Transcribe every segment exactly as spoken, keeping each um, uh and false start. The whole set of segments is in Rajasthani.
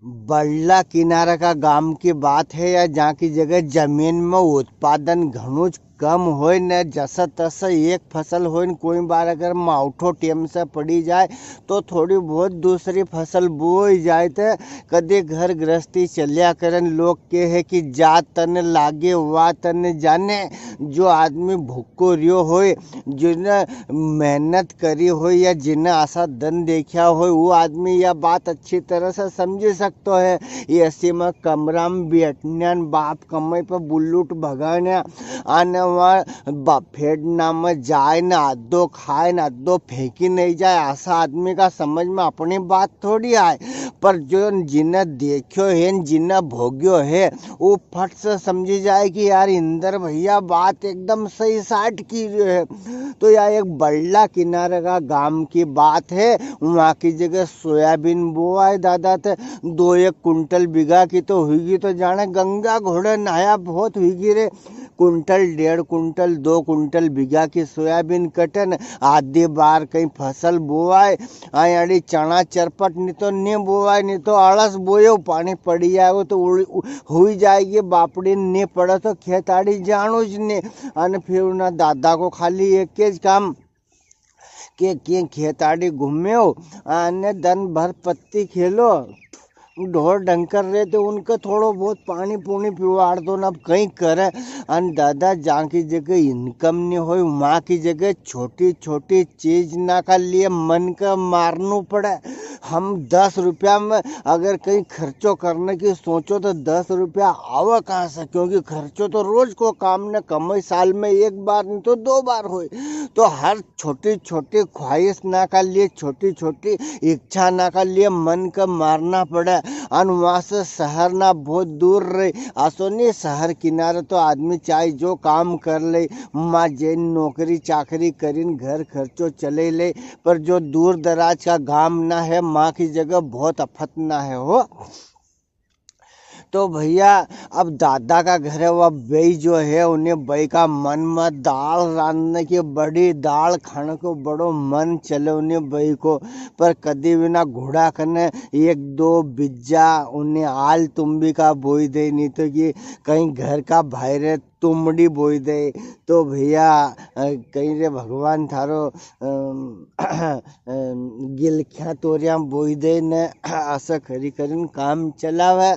बल्ला किनारा का गाम की बात है या जां की जगह जमीन में उत्पादन घणो ज कम होय ने, जसा तसा एक फसल होय ने, कोई बार अगर मावठो टेम से पड़ी जाए तो थोड़ी बहुत दूसरी फसल बोई जाए, तो कदे घर गृहस्थी चल्या करन। लोग के है कि जा तन लागे वा तन जाने। जो आदमी भूखो रियो होय, जिने मेहनत करी होय या जिने असा दन देख्या होय, वो आदमी या बात अच्छी तरह से समझी सकतो है। एसी में कमरा में बैठने न बाप कमाई पे बुल्लूट भगाने, अने वहाँ बा-, फेड़ना में जाए न, आधो खाए न, आधो फेंकी नहीं जाए, असा आदमी का समझ में अपनी बात थोड़ी आए। पर जो जिने देख्यो है न, जिने भोग्यो है, वो फट से समझी जाए कि यार इंदर भैया बात एकदम सही साट की रियो है। तो या एक बड़ला किनारे का गाम की बात है, वहाँ की जगह सोयाबीन बोवाए दादा, ते दो एक कुंटल बीघा की तो हुईगी, तो जाने गंगा घोड़े नहाया बहुत हुईगी रे। कुंटल, डेढ़ कुंटल, दो कुंटल बीघा की सोयाबीन कटन, आधी बार कई फसल बोवाए, आयाड़ी चना चरपट नी तो नी बोवाए, नी तो आलस बोयो, पानी पड़ी जाएगो तो उड़-, उ-, हुई जाएगी, बापड़ी नी पड़े तो खेताड़ी जानो ज नी। अन फिर उना दादा को खाली एक ज काम के, के खेताड़ी घूम्यो, अने दन भर पत्ती खेलो, ढोर डंकर रे तो उनके थोड़ो बहुत पानी पूनी पिवाड़ दो ना, अब कई करे। अन दादा, जां की जगह income नी होय, वां की जगह छोटी छोटी चीज ना का लिए मन का मारनू पड़े। हम दस रुपया में अगर कई खर्चो करने की सोचो तो दस रुपया आवे कहाँ से, क्योंकि खर्चो तो रोज को काम ने, कमाई साल में एक बार नी तो दो बार होय। तो हर छोटी छोटी ख्वाहिश ना का लिए, छोटी छोटी इच्छा ना का लिए मन के मारना पड़े। अन वहाँ से शहर ना बहुत दूर रहे, असो नी शहर किनारे तो आदमी चाहे जो काम कर ले, माँ जैन नौकरी चाकरी करीन घर खर्चो चले ले, पर जो दूर दराज का गाम ना है, माँ की जगह बहुत अफत ना है हो। तो भैया, अब दादा का घरे वा बई जो है, उन्हें बई का मन में दाल रांधने की, बड़ी दाल खाने को बड़ो मन चले उन्हें बई को। पर कदी भी ना घोड़ा कने एक दो बिज्जा उन्हें आल तुम्बी का बोई दे, नी तो कि कई घर का बाहरे तुमड़ी बोई दे। तो भैया, अ, कई रे भगवान थारो, अम, अम, गिलख्या तोरिया बोई दे ने असा करी करीन काम चलावे।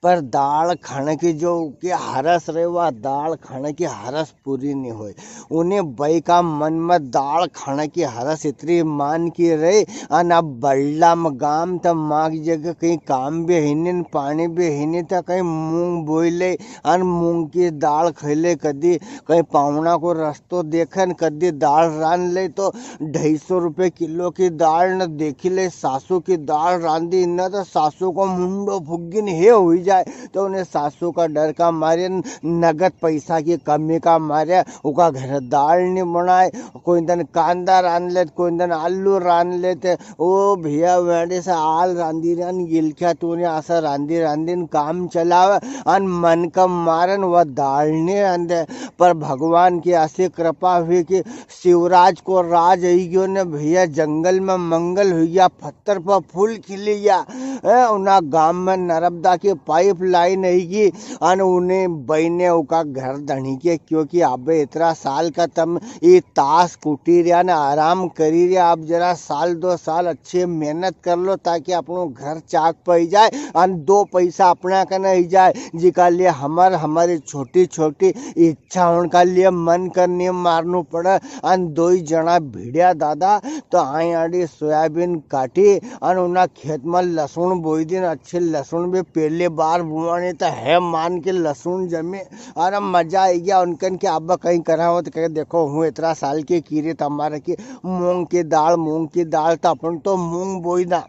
पर दाल खाने की जो के हरस रहे, वा दाल खाने की हरस पूरी नी होय। उन्हें बई का मन में दाल खाने की हरस इतरी मान की रही। अन अब बल्ला में गाम त माँ की जगह कई काम भी है नी, पानी भी है नी, तो कई मूंग बोई ले, अन मूंग की दाल खई ले, कदी कई पावणा को रस्तो देखे न, कदी दाल रांध ले तो ढाई सौ रुपये किलो की दाल न देखी ले, सासू की दाल रांधी न तो सासू को मुंडो फुग्गी न हे हुई जाए। तो उन्हें सासू का डर का मारे न, नगद पैसा की कमी का मारे उका घर दाल नी बनाए, कोई दिन कांदा रांध ले, कोई दिन आलू रांध लेते। ओ भैया, वेंडे से आल रांधी रन गिलख्या तूने असा रांधी रांधी न काम चलावे, अन मन का मारन वा दाल नी रांधे। पर भगवान की असी कृपा हुई कि शिवराज को राज आई गयो ने भैया, जंगल में मंगल हुई गया, पत्थर पर फूल खिली गया। ए, उना गांव में नर्मदा की पाइप लाइन आई गई, अन उन्हें बई ने उका घर धणी के, क्योंकि अब इतरा साल का तम ई तास कूटी रिया ने आराम करी रिया, अब जरा साल दो साल अच्छे मेहनत कर लो, ताकि अपनो घर चाक पई जाए, अन दो पैसा अपना कने ही जाए, जिका लिए हमर, हमारी छोटी छोटी इच्छा उनका लिए मन कर नी मारनू पड़े। अन दोई जणा भिड़्या दादा, तो आई आड़ी सोयाबीन काटी, अन उना खेत में लसुन बोई दी, अच्छी लसुन भी पहली बार बुआनी तो है मान के लसुन जमी। अरे मजा आई गया उनकन के। अब कई करा हो तो कहे, "देखो, हूँ इतरा साल के कीरे तमारे की मूंग की दाल, मूंग की दाल, तो अपन तो मूंग बोई दा।"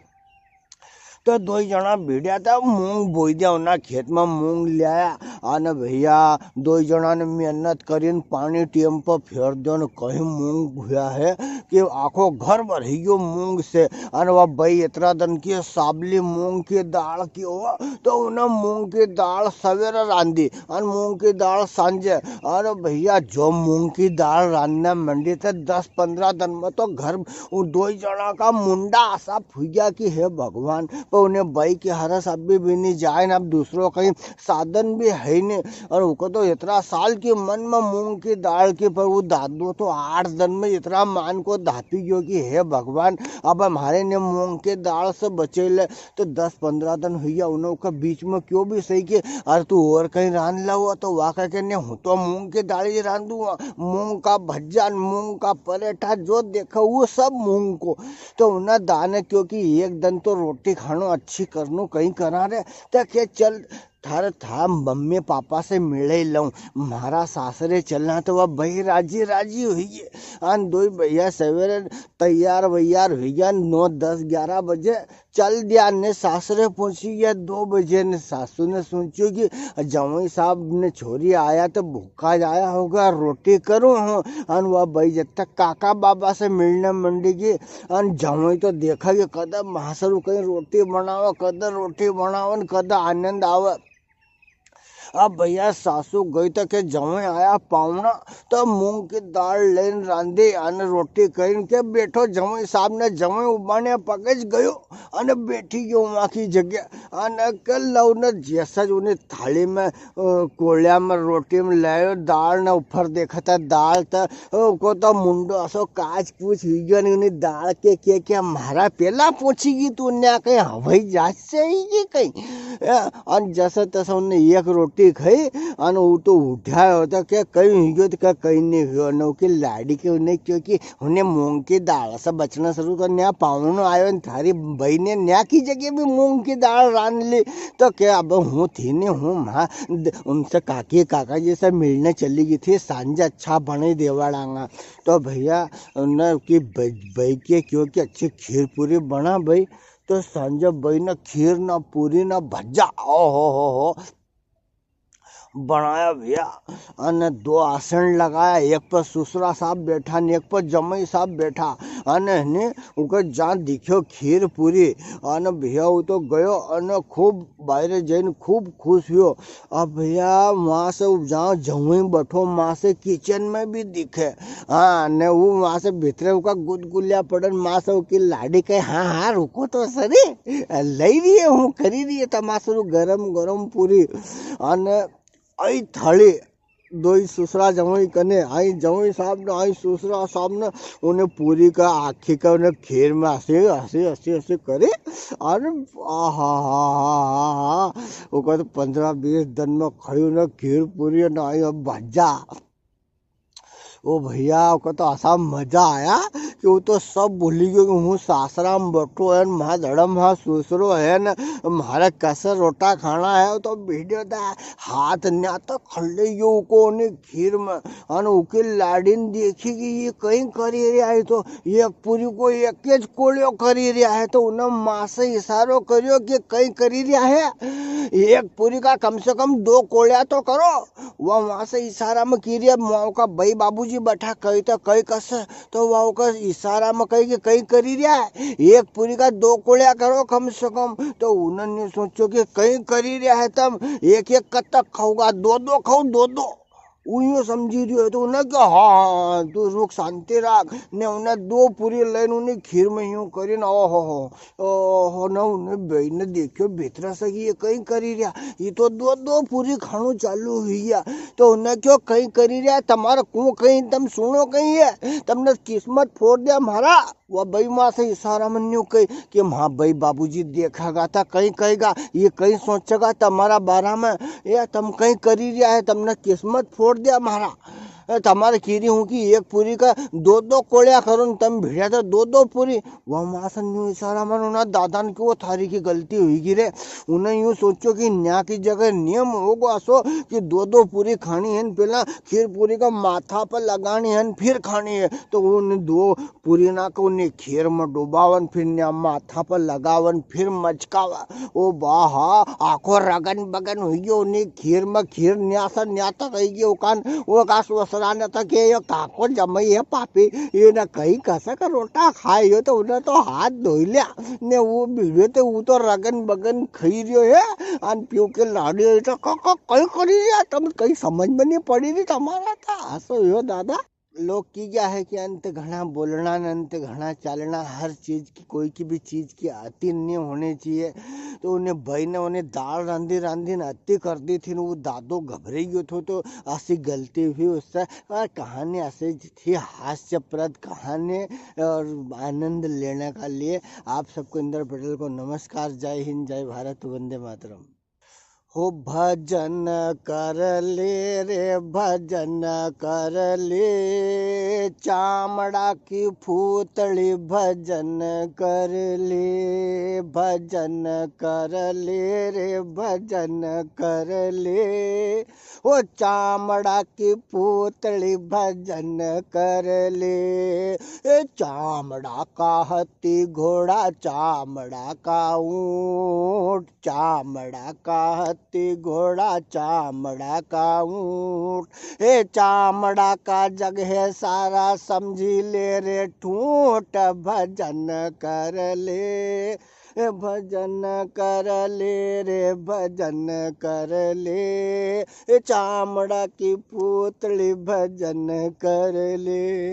तो दोई जणा भिड़्या था, मूंग बोई दिया, उना खेत में मूंग ल्याया, अन भैया, दोई जणा ने मेहनत करीन पानी टेम पर फेर दियो न, कई मूंग हुया है कि आखो घर भर ही गयो मूंग से। अन वा बई इतरा दन की साबली मूंग की दाल की हो, तो उन्हें मूंग की दाल सवेरे रांधी, अन मूंग की दाल सांझे। अरे भैया, जो मूंग की दाल रांधने मंडी, तो दस पन्द्रह दन में तो घर उ दोई जणा का मुंडा असा फुग्या कि हे भगवान। पर उन्हें बई की हरस अभी भी नी जाए न, अब दूसरो कई साधन भी है नी। और उको तो इतरा साल की मन में मूंग की दाल की, पर वो दादो तो आठ दन में इतरा मान को धापी गयो कि हे भगवान, अब हमारे ने मूंग की दाल से बचे ले। तो दस पन्द्रह दन हुई गया, उन्हें उका बीच में क्यों भी सही के, "अरे तू और कई रांध लाओ।" तो वा कह के, "ने हूँ तो मूंग की दाल ही रांधूंगा, मूंग का भज्जा, मूंग का परेठा, जो देखो वो सब मूंग को।" तो उन्हें दाने क्यों कि एक दन तो रोटी खानो अच्छी करनो कई करा रे, तो के, "चल, थारे था मम्मी पापा से मिले ही लऊं, म्हारा सासरे चलना।" तो वा बई राजी राजी हुई गई। अन दोई भैया सवेरे तैयार वैयार हुई गया, नौ, दस, ग्यारह बजे चल दिया ने सासरे पहुंची गया दो बजे। ने सासू ने सोच्यो कि जवाई साहब ने छोरी आया तो भूखा जाया होगा, रोटी करूं हूँ। अन वा बई जब तक काका बाबा से मिलने मंडी गई, अन जवाई तो देखा कि कद मासरू कई रोटी बनावे, कद रोटी बनावे न कद आनंद आवे। अब भैया, सासू गई तो के जवाई आया पावणा, तो मूंग की दाल लेन रांधी अन रोटी करीन के बैठो जवाई साहब ने, जवाई उबाने पगे ज गयो अन बैठी गयो वहां की जगह। अन के लव ने जैसा ज उन्हें थाली में, अ, कोलिया में रोटी में लायो दाल ने ऊपर देखा था दाल तो, अ, को तो मुंडो असो काच पूछ हुई गयो ने, उन्हें दाल के, के, के म्हारा पेला पहुंची गई तू न्या कहीं हवाई जहाज से ही ये कहीं। ए, अन जैसे तैसे उन्हें एक रोटी खाई, अन वो तो उठायो तो के कहीं हुई गयो, तो के कहीं नहीं हुयो। न उकी लाड़ी के उन्हें क्यों कि उन्हें मूंग की दाल से बचना शुरू कर, न्या पावणो आयो न थारी बई ने न्या की जगह भी मूंग की दाल रांध ली। तो के अब हूँ थी नहीं हूँ माँ, द-, उनसे काकी काका जी से मिलने चली गई थी, सांझे अच्छा बने देवाड़ांगा। तो भैया, उन्हें की ब-, बई के क्यों कि अच्छी खीर पूरी बना भाई। तो सांझे बई ने खीर ना पूरी ना भज्जा, ओ हो हो हो, बनाया भैया। अने दो आसन लगाया, एक पर ससुरा साहब बैठा ने एक पर जमाई साहब बैठा। अने ने उके जहाँ दिख्यो खीर पूरी, अने भैया वो तो गयो अने खूब बाहरे जईन खूब खुश हुयो। अब भैया वहाँ से जहाँ जमाई बैठो, वहाँ से किचन में भी दिखे। हाँ, ने वो वहाँ से भीतरे उका गुदगुल्या पड़न, वहाँ से उकी लाड़ी कहे, "हाँ, हाँ, रुको तो सरी, लई रही है हूँ, करी रही है तमासरू गरम गरम पूरी।" अने आई थाली दोई ससुरा जमाई कने, आई जमाई साहब ने, आई ससुरा साहब ने, उन्हें पूरी का आखी का उन्हें खीर में हंसी, हंसी, हंसी, हंसी करी। अरे, आहा, हा, हा, हा, हा। ओका तो पन्द्रह बीस दिन में खाई उन्हें खीर पूरी ने आई अब भज्जा। ओ भैया, ओका तो ऐसा मजा आया कि वो तो सब भूली गयो कि हूँ सासरा में बैठो है, म्हारा धड़म, म्हारा ससुरो है न, म्हारा कैसे रोटा खाना है, वो तो वीडियो था। हाथ न्या तो खल्ले यो को ने खीर में, अन उके लाड़ी ने देखी कि ये कई करी रिया है, तो एक पूरी को एक ज कोलियो करी रिया है, तो उन्हें माँ से इशारो करियो कि कई करी रिया है, एक पूरी का कम से कम दो कोलिया तो करो। वह वहां से इशारा में की रिया, वहां का बई बाबूजी बैठा, कई तो कई कस तो वा ओका इशारा में कही कि कई करी रिया है, एक पूरी का दो कोलिया करो कम से कम। तो उन्होंने सोचो कि कई करी रिया है तम, एक एक कद तक खाऊंगा, दो दो खाऊं, दो दो। उ यूं समझी रियो है तो उन्हें कहा, "हाँ, हाँ, हाँ, तू रुक, शांति राख।" ने उन्हें दो पूरी लेन उन्हें खीर में यूं करी ना, ओहो हो, ओहो, ना उन्हें बई ने देखियो भीतर से कि ये कई करी रिया, ये तो दो दो पूरी खाणू चालू हुई गया। तो उन्हें क्यों कई करी रिया, तमारा को कई, तम सुनो कई है, तमने किस्मत फोड़ दिया म्हारा। वा बई माँ से इशारा में न्यू कही कि म्हा बई बाबूजी देखेगा था, कई कहेगा, ये कई सोचेगा तमारा बारा में, ये तम कई करी रिया है, तमने किस्मत फोड़ दिया म्हारा। तमारे की री हूँ कि एक पूरी का दो दो कोड़िया करो न, तम भिड़्या तो दो दो पूरी। वा माँ से न्यू इशारा मारो ना दादा ने कि वो थारी की गलती हुई गी रे। उन्हें यूं सोचो कि न्या की जगह नियम होगो असो कि दो दो पूरी खानी है न, पहला खीर पूरी का माथा पर लगानी है न, फिर खानी है। तो उन दो पूरी ना को उन्हें खीर में डुबावन, फिर न्या माथा पर लगावन, फिर मचकावा। ओ बाहा, आखो रगन बगन हुई गयो, उन्हें खीर में खीर न्यासा न्याता रह गयो कान। वो का ससुरा ने तो के यो काको जमाई है पापी, ये ना कहीं कसक रोटा खाए, यो तो उन्हें तो हाथ धोई लिया। ने वो भिड़्यो तो वो तो रगन बगन खाई रियो है। अन प्यो के लाड़ी है तो क-, क-, कहीं करी रिया, तम कहीं समझ में नहीं पड़ी री तमारा था। असो यो दादा। लोग की क्या है कि अंत घणा बोलना न अंत घणा चालना, हर चीज की, कोई की भी चीज की अति नहीं होनी चाहिए। तो उन्हें भाई ने उन्हें दाल रांधी रांधी ने अति कर दी थी, वो दादो घबरे गयो थो, तो ऐसी गलती हुई उससे। और कहानी ऐसे थी हास्यप्रद कहानी और आनंद लेने का लिए। आप सबको इंद्र पटेल को नमस्कार, जय हिंद, जय भारत, वंदे मातरम। हो भजन कर ले रे, भजन कर ले, चामड़ा की फूतली भजन कर ले, भजन कर ले रे, भजन कर ले। ओ चामड़ा की पूतली भजन कर ले। ए चामड़ा का हाथी घोड़ा, चामड़ा का ऊंट, चामड़ा का हाथी घोड़ा, चामड़ा का ऊंट। ए चामड़ा का जग है सारा, समझी ले रे ठूंठ, भजन कर ले। ए भजन कर ले रे, भजन कर ले, ए चामड़ा की पूतली भजन कर ले।